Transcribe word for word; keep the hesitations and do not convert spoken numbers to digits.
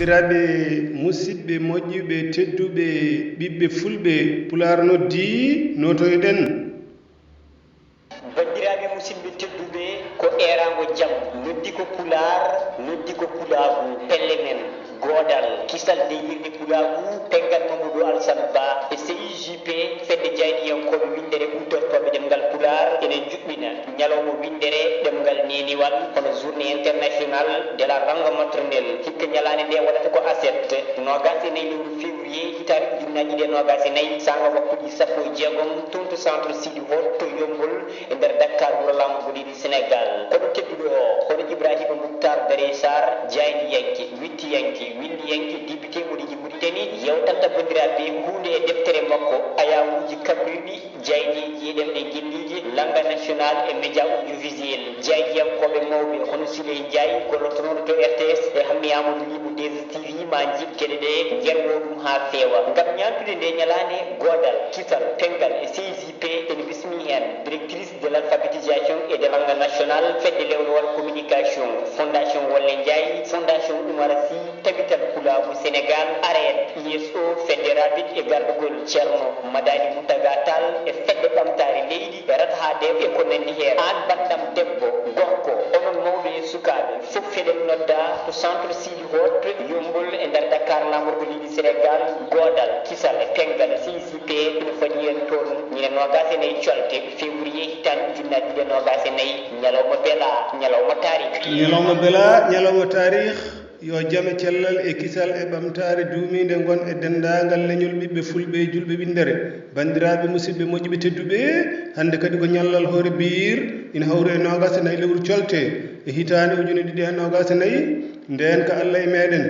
Bandiraaɓe musidɓe moƴƴuɓe tedduɓe, ɓiɓɓe fulɓe, Pulaar noddii, notoyɗen. Bandiraaɓe musidɓe tedduɓe, ko eeraango jam noddi ko Pulaar, noddi ko Pulaagu, pelle men, goodal, kisal, deyirde Pulaagu, peggal Mamadou Alassane Ba e C I J P, fedde jayniyankooɓe winndere huutortooɓe ɗemngal Pulaar, ene njuɓɓina ñalawma winndere ɗemngal neeniwal, hono journée internationale de la langue maternelle. Hikka ñalaande nde waɗata ko aset, noogaas e nayi lewru février, hitaande ujunnaaji ɗiɗi e noogaas e nayi, saanga waktuuji sappo e jeegom, toon to centre Sidi Hott to Yombol, e nder Dakar, wuro laamorgo leydi Sénégal. Kono tedduɗo o, hono Ibrahima Moutar Darey Sarr, jayniyanke, wittiyanke, winndiyanke, député mo leydi Mauritanie, yewtanta banndiraaɓe huunde e deftere makko, Ayawuuji kaɓrirɗi jayneeji e ɗemɗe ngenndiije, langue nationale e média audiovisuel. Jayniyankooɓe mawɓe hono Siley Ndiaye, gollotooɗo to R T S, e Hammi Amadou Ly mo deux S T V, maa njip geɗe ɗe, njerwo ɗum haa feewa. Ngam ñaantude nde ñalaande, goodal, kisal, penngal e C I J P ene bismii heen directrice de l'alphabétisation et de langue nationale, fedde lewlowal communication, Fondation Wolle Ndiaye, Fondation Oumar Sy, Tabital Pulaagu Sénégal, ARED, I S O, fedde Rabit e gardagol Ceerno Madani Mountaga Tall e fedde ɓamtaare leydi e Ratahade e ko nanndi heen. Aan banndam debbo, gorko, onon mawɓe e sukaaɓe, fof eɗen nodda to centre Sidi Hott, Yombol e nder Dakar, laamorgo leydi Sénégal, goodal, kisal e penngal, C I J P, ina fadi en toon, ñande noogaas e nayi colte février, hitaande ujunnaaji ɗiɗi e noogaas e nayi, ñalawma belaa, ñalawma taariik. Ñalawma belaa, ñalawma taariik. Yo jam e cellal e kisal e ɓamtaare duumiinde ngon e denndaangal leñol ɓiɓɓe fulɓe e julɓe winndere. Banndiraaɓe musidɓe moƴƴuɓe tedduɓe, hannde kadi ko ñallal hoore biir, ina hawri e noogaas e nayi lewru colte e hitaande ujune ɗiɗi e noogaas e nayi. Ndeen ka Allah e meeɗen,